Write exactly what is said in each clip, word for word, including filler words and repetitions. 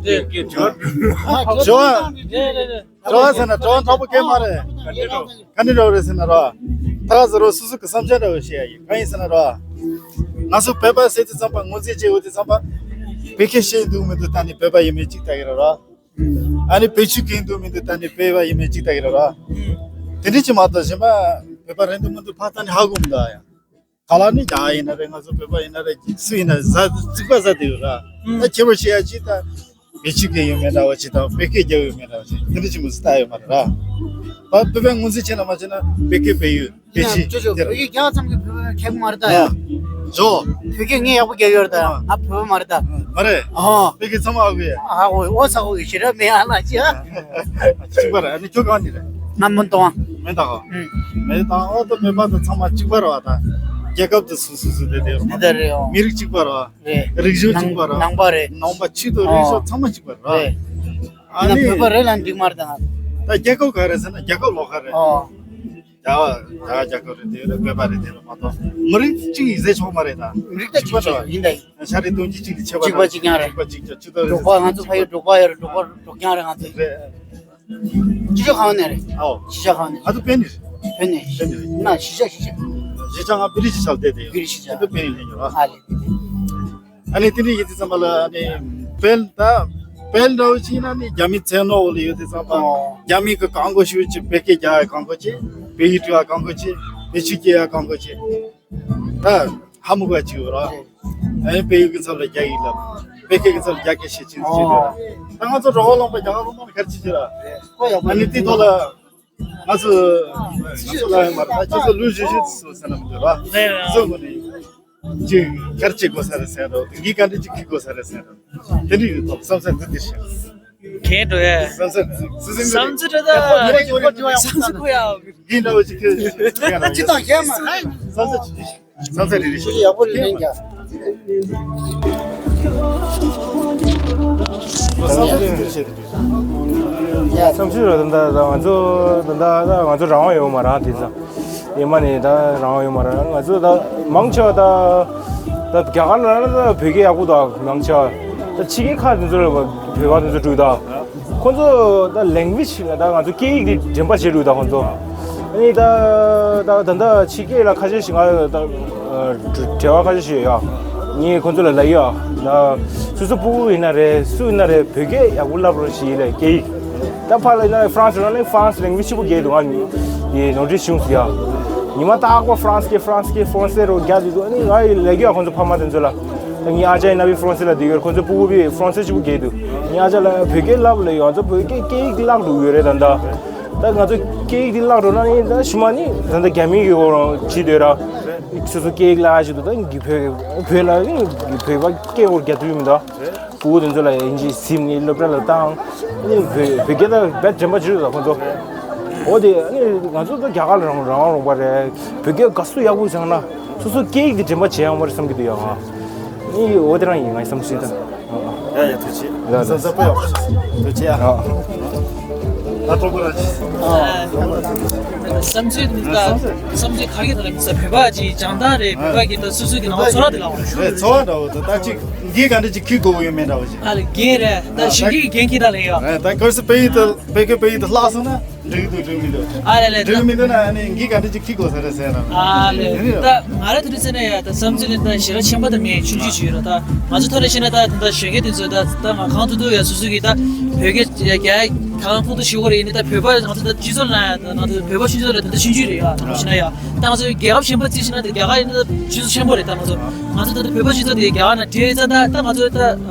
དེ་གི་ཇོ་ཇོ་ཇོ་ཟེར་ན་ཇོ་མཐོ་པོ་སྐད་མ་རེད། ག་འདྲ་རོགས་རེད་ཟེར་ན་རོ། ད་ག་ཟེར་རོ། སོ་སོ་གི་བསམ་འཆར་འདྲ་བོ་བཤད་ཡ་ཡིན། གང་ཡིན་ཟེར་ན་རོ། ང་ཚོ་བོད་པ་ཟེར་དུས་ཙམ་པ། ངོས་འཛིན་བྱེད་འོས་དུས་ཙམ་པ། བོད་སྐད་ཤེས་འདུག་མི་འདུག་ལྟ་ནས་བོད་པ་ཡིན་མིན་གཅིག་ལྟ་གི་རེད་རོ། ཨ་ནི་བོད་ཆས་གྱོན་འདུག་མི་འདུག་ལྟ་ནས་བོད་པ་ཡིན་མིན་གཅིག་ལྟ་གི་རེད་རོ། དེ་འདྲ་ཅིག་མ་གཏོགས་གཞན་པ་བོད་པ་རེད་འདུག་མི་འདུག་ཕར་ལྟ་ནས་ཧ་གོ་མི་འདུག་ཨ་ཡ། ག་ལ་ནི་རྒྱ་ཡིན་ན་རེད། ང་ཚོ་བོད་པ་ཡིན་ན་རེད། སུ་ཡིན་ན་ཟ་རྩིག་པ་ཟ་བསྡད་ཡོད་ར། ད་ཁྱད་པར་ཤེས་ཡ་ཅིག་ད་བོད་ཆས་གྱོན་ཡོད་མེད་འདྲ་བ་ཅིག་དང་། བོད་སྐད་རྒྱག་ཡོད་མེད་འདྲ་བ་ཅིག་དེ་འདྲ་ཅིག་མི་སུ་ལྟ་ཡོད་མ་རེད་ར། ད་བོད་པའི་ངོས་འཛིན་བྱས་ན་མ་བྱས་ན་བོད་སྐད་བོད་ཡིག་བོད་ཡིན་ན་ཅོ་ཅོ་གཞིས་བོད་ཡིག་རྒྱག་ཙམ་གྱིས་བོད་པ་ཁེགས་མ་རེད་ད་ཡ། ཨ་ཇོ། བོད་སྐད་ངས་ཡག་པོ་རྒྱག་ཡོད་རེད་ད་ཡ། ང་བོད་པ་མ་རེད་ད། མ་རེད། ཨོ། བོད་སྐད་ཚང་མ་ཨ་ཁུ་ཡ། ཨ་ཁུ་ཨོ་ས་ཁུ་གི་ཞེ་དྲག་མེད་ཨ་ལ་ཅི་ཨ། གཅིག་པ་རེད། ཨ་ནི་ཁྱོད་གང་ནས་རེད། ང་མོན་རྟ་དབང་། མོན་རྟ་དབང་། ཨོ་ད་བོད་པ་དང་ཚང་མ་གཅིག་པ་རེད་བ་ད། རྒྱལ་ཁབ་དེ་སུ་སུ་སུ་དེ་དེ་རེད། དེ་ལྟར་རེད་ཨོ། མི་རིགས་གཅིག་པ་རེད་བ། རེད། རིག་གཞུང་གཅིག་པ་རེད། ནང་པ་རེད། ནང་པ་ཆོས་དང་རིག་གཞུང་ཚང་མ་གཅིག་པ་རེད། རེད། ཨ་ཡིན་ན་ནི་བོད་པ་རེད་ལབ་འགྲིག་མ་རེད་ད། ད་རྒྱལ་ཁབ་ག་རེ་ཟེར་ན་རྒྱལ་ཁབ་ལོགས་ཀ་རེད། ཨོ། རྒྱ་རྒྱ་རྒྱལ་ཁབ་རེད་དེ་རེད། བོད་པ་རེད་དེ་རེད་མ་གཏོགས་མི་རིགས་གཅིག་ཡིན་ཟེར་ཆོག་མ་རེད་ད། མི་རིགས་ད་གཅིག་པ་རེད་ཡིན་ད་ཡིན། ཤ་རེད་སྟོང་གཅིག་གཅིག་ལ་ཁྱད་པར་གཅིག་པ་གཅིག་རྐྱང་རེད། གཅིག་པ་གཅིག་རྐྱང་། ཆོས་དང་རིག་གཞུང་། འབྲོག་པ་ང་ཚོ་ཕ་ཡུལ་འབྲོག་པ་ཡོད་རེད། འབྲོག་པ་འབྲོག་རྐྱང་རེད་ང་ཚོ། རེད། ཕྱི་ཕྱོགས་གང་ནས་རེད། ཨོ། ཕྱི་ཕྱོགས་གང་ནས། ང་ཚོ་བོད་ནས་རེད། བོད་ནས། བོད་ནས་རེད། ན་གཞིས་ཆགས་གཞིས་ཆགས། གཞིས་ཆགས་ང་བི་ལི་ཇི་ཆགས་བསྡད་དེ་ཡོད། བི་ལི་ཇི་ཆགས། ང་ཚོ་བོད་ནས་སླེབས་ཡོད་ར། ཨ་ལེ། ཨ་ནི་དེ་འདྲ་ཡིན་དུས་ཙམ་པ་ལ་ཨ་ནི་བོད་ད་བོད་འདྲ་བོ་ཅིག་ཡིན་ན་ནི་རྒྱ་མི་བཙན་གནོན་འོག་ལ་ཡོད་དུས་ཙམ་པ། ཨོ། རྒྱ་མི་གི་གང་དགོས་ཞུ་ཅིག་བོད་སྐད་རྒྱག་ཡ་གང་དགོས་ཅིག་བོད་ཡིག་འབྲི་ཡ་གང་དགོས་ཅིག་བོད་ཆས་གྱོན་ཡ་གང་དགོས་ཅིག་ད་ཧ་མ་གོ་བ་ཅིག་ཡོད་ར། ཨ་ནི་བོད་ཡིག་གི་ཚབ་ལ་རྒྱ་ཡིག་ལབ། བོད་སྐད་ཀྱི་ཚབ་ལ་རྒྱ་སྐད་བཤད་ཅིག་ཅིག་ཡོད་ར། ད་ང་ཚོ་འགྲོ་བ་ལོངས་པ་རྒྱ་གར་ལོངས་པ་ནི་ག་རེ་བྱེད་ཀྱི་ར། ཨ་ནི་དེའི་ཐོག་ལ་ང་ཚོ་ང་ཚོ་ལ་ཡང་མ་རེད། ད་ཁྱེད་ཚོ་ལུས་བཞིན་བཞིན་སུ་ཟེར་ན་མི་འདུག་ར། ང་ཚོ་ངོ་ནས་ཅིག་ག་རེ་བྱེད་དགོས་ས་རེད་ཟེར་རོ། དེ་གིས་ག་འདྲ་ཅིག་ཁྱེར་དགོས་ས་རེད་ཟེར་རོ། དེ་འདྲ་ཡོད་ཐོག་བསམ་ས་འདི་འདིར་བཤད། གས་འགྲོ་ཡ། བསམ་ས་སུ་སེམས་བསམ་ཚུལ་རེད་ད། བསམ་ཚུལ་ཁོ་ཡ། འདི་འདྲ་བ་ཅིག་ཁྱེར་ཡ་ཅི་དང་གས་མ་ཁ་བསམ་ས་ཅིག་བསམ་ཚུལ་རེ་རེ་ཞིག་ཡག་པོ་ལེན་རྒྱ། བསམ་ཚུལ་རེ་རེ་བཤད་དེ། བསམ་ཚུལ་རེ་ད་ལྟ་ང་ཚོ་ད་ལྟ་ང་ཚོ་རང་དབང་ཡོད་མ་རེད། དེང་སང་ཡིན་མ་ནི་ད་རང་དབང་ཡོད་མ་རེད། ང་ཚོ་ད་མང་ཆེ་བ་ད་ད་རྒྱ་གར་ལ་ད་བོད་སྐད་ཡག་པོ་འདུག་མང་ཆེ་བ་ད་ཕྱི་རྒྱལ་ཁག་དེ་ཚོ་ལ་བོད་པ་དེ་ཚོ་འགྲོ་ད། ཁོ་ཚོ་ད་language ལ་ད་ང་ཚོ་སྐད་ཡིག་དེ་འགྲན་པ་བྱེད་འདུག་ད་ཁོ་ཚོ། ཨ་ནི་ད་ད་ད་ད་ཕྱི་སྐད་ལ་ཁ་ཤས་ཤིག་ང་ད་འབྲེལ་བ་ཁ་ཤས་ཤིག་ཡོད་ཡ། ངས་ཁོ་ཚོ་ལ་ལབ་ཡ། ད་སོ་སོ་སྤུ་གུ་ཡིན་ན་རེད། སུ་ཡིན་ན་རེད། བོད་སྐད་ཡག་པོ་བསླབ་རོགས་ཞེས་ལབ། སྐད་ཡིག་ད་ཕར་ལ་ཡིན་ན་France ལ་ནི་France language ཆེ་པོ་རྒྱག་འདུག་ང་ཡི་ནོར་འཁྲུལ་བྱུང་ཟེར་ཡ། ཉི་མ་རྟག་པར་France སྐད་France སྐད་Français རོ་རྒྱག་འདུག་ཨ་ནི་ང་ཡི་ལབ་ཡ་ཁོ་ཚོ་ཕ་མ་དེ་ཚོ་ལ། ད་ངའི་ཨ་ཅག་ཡིན་ན་བི་France ལ་བསྡད་ཡོད། ཁོ་ཚོ་སྤུ་གུ་བི་Français ཆེ་པོ་རྒྱག་འདུག་ངའི་ཨ་ཅག་ལ་བོད་སྐད་བསླབ་ལབ་ཡོད། ང་ཚོ་བོད་སྐད་སྐད་ཡིག་དེ་བརླག་འགྲོ་གི་ཡོད་རེད་ད་ལྟ། ད་ང་ཚོ་སྐད་ཡིག་འདི་བརླག་འགྲོ་ན་ནི་ད་ཕྱི་མ་ནི་ད་ལྟ་རྒྱ་མི་གི་འོག་ལ་ཁྲིད་སྡོད་ར། སོ་སོ་སྐད་ཡིག་བརླག་ཞིག་འདུག་ད་ངི་བོད་བོད་ལ་ནི་བོད་པ་སྐད་འོག་རྒྱག་ཐུབ་ཡོད་མི་འདུག་སྤུ་གུ་དེ་ཚོ་ལ་ཡིན་གཅིག་སིམ་ནི་སློབ་གྲྭ་ལ་བཏང་། ནི་བོད་བོད་སྐད་ད་རྦད་དྲན་པ་བྱེད་རེད་ད་ཁོ་ཚོ། འོ་དེ་ནི་ང་ཚོ་ད་རྒྱ་གར་ལ་རང་རང་རོགས་པ་རེད། བོད་སྐད་དགའ་བསུ་ཡག་པོ་བྱུང་ན་སོ་སོ་སྐད་ཡིག་དེ་དྲན་པ་བྱེད་ཡོང་བ་རེད་བསམ་གྱི་འདུག་ཡ། ང་ནི་འོ་དེ་རང་ཡིན་ངའི་བསམ་ཚུལ་ད། ཡ་ཡ་ཐུགས་རྗེ་ཆེ། ཡ་ཡ་ས་ས་པོ་ཡོད། ཐུགས་རྗེ་ཆེ་ཡ། ད་གྲོགས་པོ་ར་ཅི། བསམ་ཚུལ་འདི་ལ་བསམ་ཚུལ་ག་གི་ཐོག་ལ་མི་ས་བོད་པ་ཅིག་སྦྱང་སྟངས་རེད། བོད་པ་གི་ད་སོ་སོ་གི་ནང་ཚོར་བ་དེ་ལ་འོང་རེད། ཚོར་བ་འདྲ་བོ་ད་ད་ཅིག་འགན་ག་འདྲ་ཅིག་འཁྱེར་དགོས་ཡོད་མེད་འདྲ་བོ་ཅིག་ཨ་ལ་འགན་རེད། ད་ཞིང་གི་འགན་འཁྱེར་ད་ལ་ཡོད། ད་གལ་སྲིད་བོད་ཡིག་ད་བོད་སྐད་བོད་ཡིག་ད་བརླག་སོང་ན། འགྲིག་འདུག་འགྲིག་མི་འདུག་ཨ་ལེ་ལེ། འགྲིག་མི་འདུག་ན་ཨ་ནི་འགན་ག་འདྲ་ཅིག་འཁྱེར་དགོས་ས་རེད་ཟེར་ན། ཨ་ལེ། དེ་ནི་ད་ང་རང་དེ་འདྲ་ཟེར་ན་ཡ་ད་བསམ་ཚུལ་ནི་ད་ཞེ་དྲག་ཆེན་པོ་ད་མེད། ཆུང་ཆུང་ཅིག་ཡོད་ར། ད་ང་ཚོ་ཐོག་ནས་བཤད་ན་ད་ད་གཞོན་སྐྱེས་དེ་ཚོ་ད་ད་ང་གང་ཐུབ་ཐུབ་ཡ་སོ་སོ་གི་ད་བོད་སྐད་རྒྱ་གང་ཐུབ་ཐུབ་ཞུ་དགོས་རེད། ཡིན་ནི་ད་བོད་པ་ང་ཚོ་ད་སྤྱི་ཚོགས་ནང་ཡ་ད་ང་ཚོ་བོད་པ་སྤྱི་ཚོགས་ལ་ད་ད་ཆུང་ཆུང་རེད་ཡ། ད་ང་བཤད་ན་ཡ་ད་ང་ཚོ་རྒྱལ་ཁབ་གཞན་པ་རྩིས་བྱས་ན་ད་རྒྱ་གར་ཡིན་ན་ད་སྤྱི་ཚོགས་ཆེན་པོ་རེད། ད་ང་ཚོ་ང་ཚོ་ད་ད་བོད་པ་སྤྱི་ཚོགས་དེ་རྒྱ་གར་ནང་བྲོས་ཙང་ད་ད་ང་ཚོ་ད་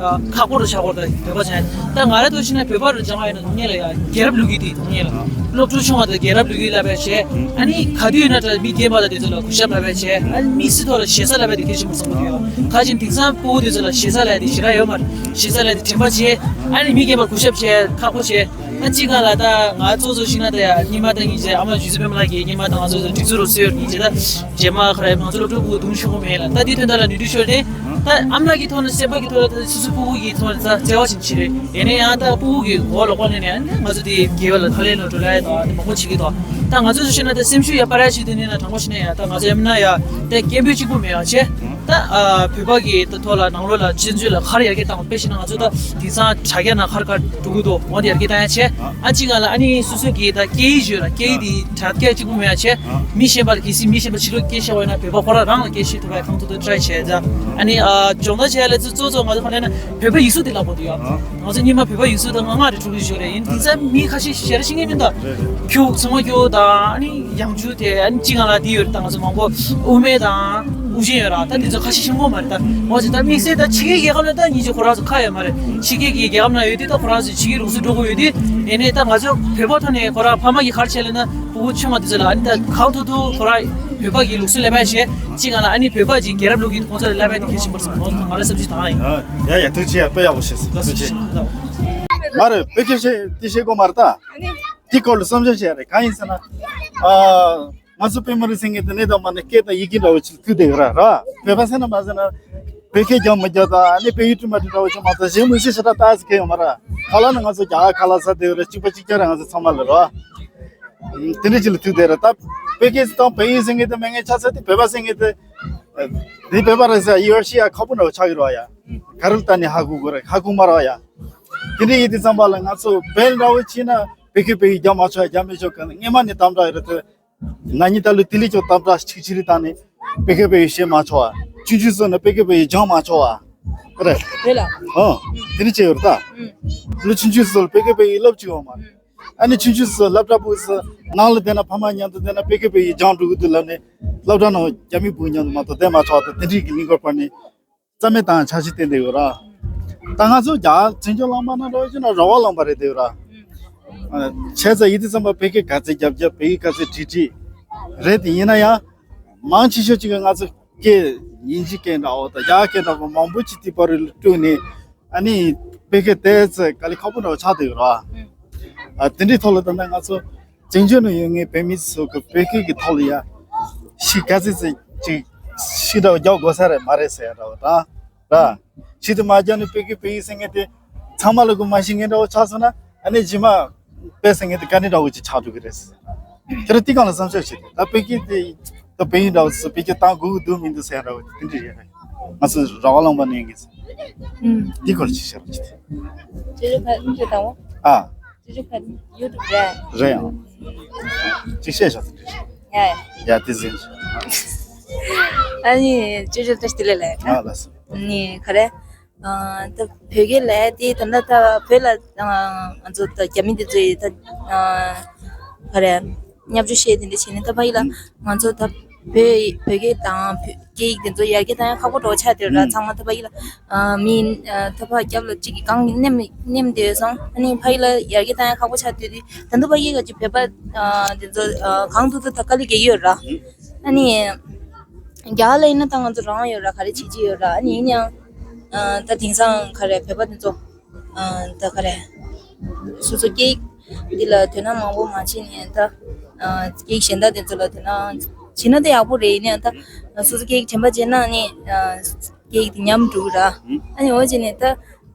ཁག་པོ་རུ་ཆགས་ཀྱི་རེད། ད་བོད་པ་བྱས་ན་ད་ང་རང་ཐོག་ནས་བཤད་ན་བོད་པ་རུ་སྦྱང་བ་ཡིན་ན་ངེད་ལ་ཡ་རྒྱལ་རབས་ལོ་རྒྱུས་དེ་ངེད་ལ་སློབ་ཕྲུག་ཆུང་བ་དང་རྒྱལ་རབས་ལོ་རྒྱུས་བསླབ་པ་བྱས། ཨ་ནི་ག་དུས་ཡིན་ན་ད་མི་རྒན་པ་དང་དེ་ཚོ་ལ་གུས་ཞབས་བསླབ་པ་བྱས། ཨ་ནི་མི་སེར་ཐོག་ལ་ཞེ་ས་བསླབ་པ་དེ་གལ་ཆེན་པོ་བསམ་གྱི་འདུག་ཡ། ག་ཅིག་དེང་སང་སྤུ་གུ་དེ་ཚོ་ལ་ཞེ་ས་བསླབ་ཡ་དེ་ཞེ་དྲག་ཡོད་མ་རེད། ཞེ་ས་བསླབ་ཡ་དེ་དྲན་པ་བྱས། ཨ་ནི་མི་རྒན་པར་གུས་ཞབས་བྱས། ཁག་པོ་བྱས། ཨ་གཅིག་ག་ལ་ད་ང་ཚོ་ཚོ་ཤི་ན་ད་ཡ་སྔོན་མ་ད་ངེད་ཀྱི་ཨ་མ་རྗེ་བཙུན་པད་མ་ལགས་ཀྱིས་སྔོན་མ་ད་ང་ཚོ་ཚོ་སྒྲིག་འཛུགས་རུ་སོས་ཡོད་ཀྱི་བྱས། ད་རྗེས་མ་ཁ་ར་ང་ཚོ་སློབ་ཕྲུག་སྤུ་གུ་དུང་ཤོག་གོ་མེད་ལ་ད་དེ་དོན་དག་ལ་ནུས་མཐུ་ཤོར་ཏེ། ད་ཨ་མ་ལགས་ཀྱི་ཐོག་ནས་སེམས་པ་གི་ཐོག་ལ་ད་སོ་སོ་སྤུ་གུ་གི་ཐོག་ནས་ད་བརྩེ་བ་ཞིག་བྱེད་རེད། ཡིན་ན་ཡང་ད་སྤུ་གུ་གི་འོག་ལ་ཀོ་ནས་ནས་ཨ་ནི་ང་ཚོ་དེ་དགེ་བ་ལ་ཐ་ལན་ལ་འགྲོ་ལ་ཡ་ད་ཨ་ནི་མང་པོ་བྱེད་ཀྱི་འདུག་ད་ང་ཚོ་ཚོ་ཤི་ན་ད་སེམས་ཤུགས་ཡ་པར་ཡ་ཞིག་དེ་ནས་ན་དྲང་པོ་ཤི་ན་ཡ་ད་ང་ཚོ་ཡ་མིན་ན་ཡ་ད་སྐད་འབོད་གཅིག་པུ་མེད་ཡ་བྱས། ད་ཨ་བོད་པ་གི་ད་ཐོག་ལ་ནང་ལོགས་ལ་སྤྱི་ཚོགས་ལ་ག་རེ་ཡར་རྒྱས་བཏང་དཔེ་བཞག་ན་ང་ཚོ་ད་དེང་སང་དྲ་རྒྱ་ནང་ག་རེ་ག་རེ་འགྲོ་གི་འདུག་འོ་དེ་ཡར་རྒྱས་བཏང་ཡ་བྱས། ཨ་གཅིག་ང་ལ་ཨ་ནི་སོ་སོ་གི་ད་སྐད་ཡིག་ཡོད་ལ་སྐད་ཡིག་དེ་དྲ་རྒྱ་གཅིག་པུ་མེད་ཡ་བྱས། མི་གཞན་པ་ལ་གལ་སྲིད་མི་གཞན་པ་ཕྱི་ལོགས་སྐད་ཆ་བཤད་ན་བོད་པ་ཁོ་རང་རང་ལ་སྐད་ཆ་བཤད་ཐུབ་པའི་གང་ཐུབ་ཐུབ་ཊ་རའི་བྱས་ཙང་། ཨ་ནི་ཨ་སྦྱོང་བརྡར་བྱས་ལ་ཚོ་གཙོ་གཙོ་ང་ཚོ་ག་རེ་ལབ་ན་བོད་པ་ཡིག་གཟུགས་དེ་བསླབ་དགོས་འདུག་ཡ། ང་ཚོ་སྔོན་མ་བོད་པ་ཡིག་གཟུགས་དང་ང་ལྔ་རེ་དྲུག་རེ་ཞིག་ཡོད་རེད། ཡིན་དེང་སང་མི་ཁ་ཤས་ཤིག་ཞེ་དྲག་ཤེས་ཀྱི་མི་འདུག་རྒྱུག་ཚང་མ་རྒྱུག་དང་ཨ་ནི་ཡང་རྒྱུག་དེ་ཨ་ནི་གཅིག་ང་ལ་དེ་ཡོད་རེད། ད་ང་ཚོ་མང་པོ་དབུ་མེད་དང་དབུ་ཅན་ཡོད་ར། ད་དེ་ཚོ་ཁ་ཤས་ཤེས་ཀྱི་མ་རེད། ད་ང་ཚོ་ད་དམིགས་བསལ་ད་ཕྱི་རྒྱལ་རྒྱལ་ཁབ་ལ་ད་ཉིན་ཅིག་ཁོ་རང་ཚོ་ཁ་ཡོད་མ་རེད། ཕྱི་རྒྱལ་གྱི་རྒྱལ་ཁབ་ན་ཡོད་དུས་ད་ཁོ་རང་ཚོ་ཕྱི་རྒྱལ་ལུགས་སྲོལ་འགྲོ་དགོས་ཡོད་དུས། ཡིན་ནའི་ད་ང་ཚོ་བོད་པ་ཐོག་ནས་ཁོ་རང་ཕ་མ་གིས་ག་རེ་བྱས་ལབ་ན་ཕྲུ་གུ་ཆུང་བ་དེ་ཚོ་ལ་ཨ་ནི་ད་གང་ཐུབ་ཐུབ་ཁོ་རང་བོད་པ་གི་ལུགས་སྲོལ་བསླབ་པ་བྱས། གཅིག་ང་ལ་ཨ་ནི་བོད་པ་ཅིག་རྒྱལ་རབས་ལོ་རྒྱུས་ཁོང་ཚོ་ལ་བསླབ་པ་དེ་གལ་ཆེན་པོ་རེད་བསམ། ང་རང་བསམ་ཚུལ་ད་ཡིན། ཡ་ཡ་ཐུགས་རྗེ་ཆེ། དཔེ་ཡག་པོ་བཤད་སོང་། ཐུགས་རྗེ་ཆེ། མ་རེད། བོད་སྐད་བཤད་དེ་བཤད་དགོས་མ་རེད་ད། དེ་སྐོར་ལ་བསམ་བྱུང་བཤད་རེད། གང་ཡིན་ཟེར་ན། ཨ། ང་ཚོ་བོད་མི་རིགས་ཟེར་མཁན་དེ་ནས་ད་མ་ནས་སྐད་དང་ཡི་གེ་འདྲ་བོ་ཅིག་ཐུག་བསྡད་ཡོད་ར་ར། བོད་པ་ཟེར་ན་མ་ཟེར་ན། བོད་སྐད་རྒྱག་མི་རྒྱག་དང་ཨ་ནི་བོད་ཡིག་འབྲི་མ་འབྲི་འདྲ་བོ་ཅིག་མ་གཏོགས་གཞན་མི་སེར་ཞེ་དྲག་ལྟ་ཟེར་མཁན་ཡོད་མ་ར། ག་ལ་ན་ང་ཚོ་རྒྱ་གར་ཁ་ལག་ཟ་བསྡད་ཡོད་ར། གཅིག་པ་གཅིག་རྐྱང་རེད། ང་ཚོ་ཚང་མ་ལ་ར། དེ་འདྲ་ཅིག་ལ་ཐུག་བསྡད་ར། ད་བོད་སྐད་དང་བོད་ཡིག་ཟེར་མཁན་དེ་མེད་མཁན་ཆགས་ཚར་དུས་བོད་པ་ཟེར་མཁན་དེ། འདི་བོད་པ་རེད་ཟེར་ཡོད་ཤི་ཡ་ཁག་པོ་འདྲ་བོ་ཆགས་ཀྱི་རེད་བ་ཡ། ག་རེ་ལ་ལྟ་ནས་ཧ་གོ་དགོས་རེད། ཧ་གོ་མ་རེད་བ་ཡ། དེ་འདྲ་ཡིན་དུས་ཙམ་པ་ལ་ང་ཚོ་བལ་འདྲ་བོ་ཕྱིན་ན་བོད་སྐད་བོད་ཡིག་རྒྱག་མ་ཆོག་ཡ། རྒྱག་མི་ཆོག་གི་སྔས་མ་ནས་དམ་དྲག་ཡོད་རེད་དེ། ན་ནིང་ད་ལོ་དེ་ལས་ཀྱང་དམ་དྲག་ཆིག་ཆི་རི་བཏང་ནས་བོད་སྐད་བོད་ཡིག་བཤད་མ་ཆོག་བ། ཆུང་ཆུང་སོང་ན་བོད་སྐད་བོད་ཡིག་སྦྱང་མ་ཆོག་བ་རེད། དེ་ལ། ཨོ། དེ་འདྲ་བྱས་ཡོད་རེད་ད། ལོ་ཆུང་ཆུང་སོང་ལ་བོད་སྐད་བོད་ཡིག་སློབ་བཅུག་ཡོད་མ་རེད། ཨ་ནི་ཆུང་ཆུང་སོང་སློབ་གྲྭ་ཕུགས་སུ་ནང་ལ་བསྡད་ན་ཕ་མ་མཉམ་དུ་བསྡད་ན་བོད་སྐད་བོད་ཡིག་སྦྱང་འགྲོ་གི་འདུག་ལབ་ནས་སློབ་གྲྭ་ནང་རྒྱ་མི་བུ་མཉམ་དུ་མ་གཏོགས་བསྡད་མ་ཆོག་ད། དེ་འདྲའི་གི་གླིང་སྐོར་པ་ནི་རྩ་མེད་བཏང་འཆར་གཞི་བཏིང་བསྡད་ཡོད་ར། ད་ང་ཚོ་རྒྱ་བཙན་བྱོལ་གླིང་པ་ན་འགྲོ་ཡོད་ན་རང་དབང་ལུང་པ་རེད་བསྡད་ཡོད་ར། བྱས་ཙང་ཡིན་དུས་ཙམ་པ་བོད་སྐད་ག་ཚད་རྒྱབ་རྒྱབ་བོད་ཡིག་ག་ཚད་བྲིས་བྲིས་རེད། དེ་ཡིན་ན་ཡང་མང་ཆེ་ཤོས་ཅིག་གིས་ང་ཚོ་སྐད་དབྱིན་ཇི་སྐད་འདྲ་བོ་དང་རྒྱ་སྐད་འདྲ་བོ་མང་པོ་ཅིག་དེ་བར་ལ་སྤྲོད་ནས། ཨ་ནི་བོད་སྐད་དེ་ཚོ་དཀའ་ལས་ཁག་པོ་འདྲ་བོ་ཆགས་བསྡད་ཡོད་ར། ཨ་དེ་འདྲའི་ཐོག་ལ་ད་ལྟ་ང་ཚོ་བཙན་བྱོལ་ནང་ཡོད་མཁན་བོད་མི་ཚོ་གི་བོད་སྐད་ཀྱི་ཐོག་ལ་ཡ་ཤི་ག་ཚོད་ཚོད་ཅིག་ཤི་འདྲ་བོ་རྒྱག་དགོས་ས་རེད་མ་རེད་ཟེར་ཡ་འདྲ་བོ་དང་ར། ཤི་དུ་མ་རྒྱག་ནས་བོད་སྐད་བོད་ཡིག་ཟེར་མཁན་དེ་ཚང་མ་ལ་གོ་མ་ཤེས་མཁན་འདྲ་བོ་ཆགས་སོང་ན་ཨ་ནི་རྗེས་མ་དཔེ་ཟེར་མཁན་དེ་དཀའ་གནད་འདྲ་བོ་ཅིག་ཆགས་འགྲོ་གི་རེད། ཁྱེད་རང་དེ་གང་ལ་བསམ་ཤེས་བྱེད་དེ། ད་བོད་སྐད་དེ་ད་བོད་ཡིག་འདྲ་བོ་ཚོ་བོད་སྐད་བཏང་དགོས་ཀྱི་འདུག་མི་འདུག་ཟེར་ཡ་འདྲ་བོ་དེ་འདྲ་རེད། ང་ཚོ་རང་དབང་ལུང་པ་ནས་ཡིན་གྱི། ཨུམ། འདི་སྐོར་ཅིག་བཤད་རོགས་བྱེད་དེ། ཅོ་ཅོ་ཕ་ཅོ་དང་བོ། ཨ། ཅོ་ཅོ་ཕ་ཡུ་ཊུབ་རེད། རེད་ཡང་། ཅིག་བཤད་ཤོག་དེ་འདྲ། ཡ་ཡ། ཡ་དེ་ཟིན། ཨ་ནི་ཅོ་ཅོ་བཀྲ་ཤིས་བདེ་ལེགས་ལགས། ཨ་ལགས་སོ། ནི་ག་རེ། ཨ་ད་བོད་སྐད་ལས་དེ་ད་ལྟ་ད་བོད་ལ་ང་ཚོ་ད་རྒྱ་མི་དེ་ཚོས་ད་ག་རེ་བརྙས་བཅོས་བཤད་དེ་འདྲ་བྱས་ནས་ད་ཕ་ཡུལ་ལ་ང་ཚོ་ད་བོད་བོད་སྐད་དང་བོད་སྐད་ཡིག་དེ་ཚོ་ཡར་རྒྱས་བཏང་ཡ་ཁག་པོ་འདྲ་བོ་ཆགས་བསྡད་ཡོད་ར། ཚང་མ་ད་ཕ་ཡུལ་ལ་མི་ད་ཕ་རྒྱབ་ལ་གཅིག་གི་སྒང་གི་མནན་མནན་བསྡད་ཡོད་སོང་། ཨ་ནི་ཕ་ཡུལ་ལ་ཡར་རྒྱས་བཏང་ཡ་ཁག་པོ་ཆགས་བསྡད་དུས་ད་འདུག་ཕ་ཡུལ་ག་ཅིག་བོད་པ་དེ་ཚོ་གང་ཐུབ་ཐུབ་ད་དཀའ་ལས་རྒྱག་གི་ཡོད་ར། ཨ་ནི། རྒྱ་གར་ལ་ཡིན་ན་ད་ང་ཚོ་རང་ཡོད་ར་ག་རེ་བྱེད་ཀྱི་ཡོད་ར། ཨ་ནི་ཡིན་ཡང་ཨ་ད་དེང་སང་ག་རེ་བོད་པ་དེ་ཚོ་ཨ་ད་ག་རེ་སོ་སོ་སྐད་ཡིག་འདི་ལ་དོ་སྣང་མང་པོ་མ་བྱེད་ནས་ད་ཨ་སྐད་ཡིག་གཞན་དག་དེ་ཚོ་ལ་དོ་སྣང་བྱེད་ན་ད་ཡག་པོ་རེད། ཡིན་ཡང་ད་སོ་སོ་སྐད་ཡིག་དྲན་པ་བརྗེད་ན་ཨ་ནི་ཨ་སྐད་ཡིག་དེ་ཉམས་འགྲོ་གི་ར། ཨ་ནི་འོ་བྱས་ནས་ད་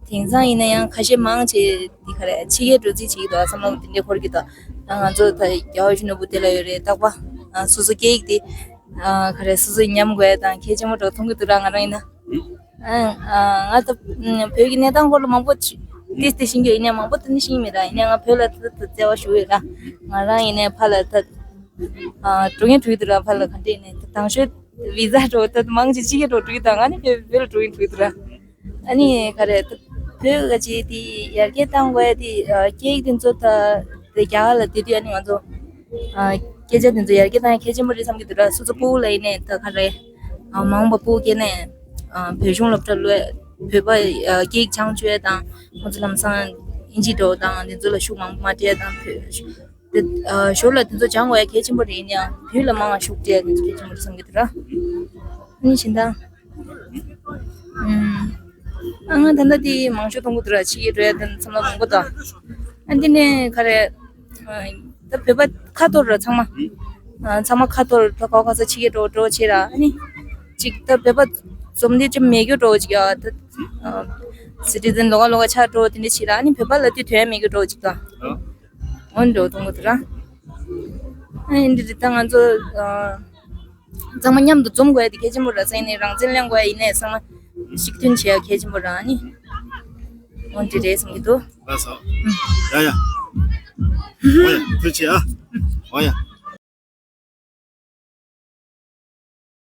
དེང་སང་ཡིན་ན་ཡང་ཁ་ཤས་མང་ཆེ་འདི་ག་རེ་ཕྱི་རྒྱལ་འགྲོ་རྩིས་བྱེད་ཀྱི་འདུག་བསམ་བློ་དེ་འདྲའི་འཁོར་གྱི་འདུག་ད་ང་ཚོ་ད་རྒྱལ་བ་ཡིད་བཞིན་ནོར་བུ་དེ་ལ་ཡོད་རེད། རྟག་པ་ཨ་སོ་སོ་སྐད་ཡིག་དེ། ཨ་ག་རེ་སོ་སོའི་ཉམས་དགོས་དང་གལ་ཆེན་པོ་འདྲ་མཐོང་གི་འདུག་ར། ང་རང་ཡིན་ན། ཨ་ང་ད་བོད་ཀྱི་གནས་སྟངས་སྐོར་ལ་མང་པོ་ཅིག་ཏིས་ཏིས་ཤེས་ཀྱི་ཡོད། ཡིན་ནའང་མང་པོ་ད་ནི་ཤེས་ཀྱི་མེད་ར། ཡིན་ནའང་ང་བོད་ལ་ད་ད་བརྩེ་བ་ཞུ་ཡོད་ར། ང་རང་ཡིན་ནའི་ཕ་ལ་ད་ཨ་འགྲོ་མཁན་འགྲོ་གི་འདུག་ར། ཕ་ལ་ག་འདྲ་ཡིན་ནའི་ད་དང་ཤོས་བི་ཛ་འགྲོ་ད་མང་ཆེ་ཕྱི་རྒྱལ་འགྲོ་འགྲོ་གི་འདུག་ང་ནི་བོད་བོད་ལ་འགྲོ་མཁན་འགྲོ་གི་འདུག་ར། ཨ་ནི་ག་རེ་ད་བོད་ག་ཅིག་དེ་ཡར་རྒྱས་བཏང་དགོས་ཡ་དེ་ཨ་སྐད་ཡིག་དེ་ཚོ་ད་དེ་རྒྱ་གར་ལ་བསྡད་དུས་ཨ་ནི་ང་ཚོ་ཨ་སྐད་ཆ་དེ་ཚོ་ཡར་རྒྱས་བཏང་ཡ་གལ་ཆེན་པོ་རེད་བསམ་གྱི་འདུག་ར། སོ་སོ་སྤུ་གུ་ལ་ཡིན་ནའི་ད་ག་རེ་ཨ་མ་འོངས་པ་སྤུ་གུ་སྐྱེས་ནའི་ཨ་བོད་གཞུང་སློབ་གྲྭ་སློབ་བོད་པ་ཨ་སྐད་ཡིག་སྦྱང་བཅུག་ཡ་དང་ཁོང་ཚོ་ལམ་སང་ཨིན་ཇི་འདྲ་བོ་དང་དེ་ཚོ་ལ་ཤུགས་མང་པོ་མ་སྤྲད་ཡ་དང་བོད་དེ་ཨ་ཞོར་ལ་དེ་ཚོ་སྦྱང་དགོས་ཡ་གལ་ཆེན་པོ་རེད། ཡིན་ཡང་བོད་ལ་མང་བ་ཤུགས་སྤྲད་ཡ་དེ་ཚོ་གལ་ཆེན་པོ་རེད་བསམ་གྱི་འདུག་ར། ཨ་ནི་བྱེད་སྟངས། ཨུམ། ཨ་ང་ད་ལྟ་དེ་མང་ཤོས་གཏོང་གི་འདུག་ར། ཕྱི་རྒྱལ་འགྲོ་ཡ་དེ་བསམ་བློ་མང་པོ་དང་། ཨ་འདི་ནས་ག་རེ། ཨ་ད་བོད་པ་ཁ་འཐོར་ར་ཚང་མ། ཨ་ཚང་མ་ཁ་འཐོར་ད་ག་ག་ས་ཕྱི་རྒྱལ་འགྲོ་འགྲོ་བྱེད་ར། ཨ་ནི་ཅིག་ད་བོད་པ་འཛོམས་དེ་ཅིག་མེད་རྒྱུ་འགྲོ་ཅིག་ཡ་ད། ཨ་སི་ཊི་ཛན་ལོགས་ཀ་ལོགས་ཀ་ཆགས་འགྲོ་དེ་འདྲ་བྱེད་ར། ཨ་ནི་བོད་པ་ལ་དེ་དོན་མེད་རྒྱུ་འགྲོ་ཅིག་དང་། འོན་འགྲོ་གཏོང་གི་འདུག་ར། ཨ་འདི་རེད་ད་ང་ཚོ་ཨ། ཚང་མ་མཉམ་དུ་འཛོམས་དགོས་ཡ་དེ་གལ་ཆེན་པོ་རེད། ཚང་མ་ནི་རང་བཙན་ལེན་དགོས་ཡ་ཡིན་ནའི་ཚང་མ་ཤུགས་མཐུན་བྱེད་ཡ་གལ་ཆེན་པོ་རེད་ཨ་ནི། འོ་འདི་རེད་བསམ་གྱི་འདུག་ལགས་སོ། ཡ་ཡ། འོ་ཡ་ཐུགས་རྗེ་ཆེ་ཨ། འོ་ཡ།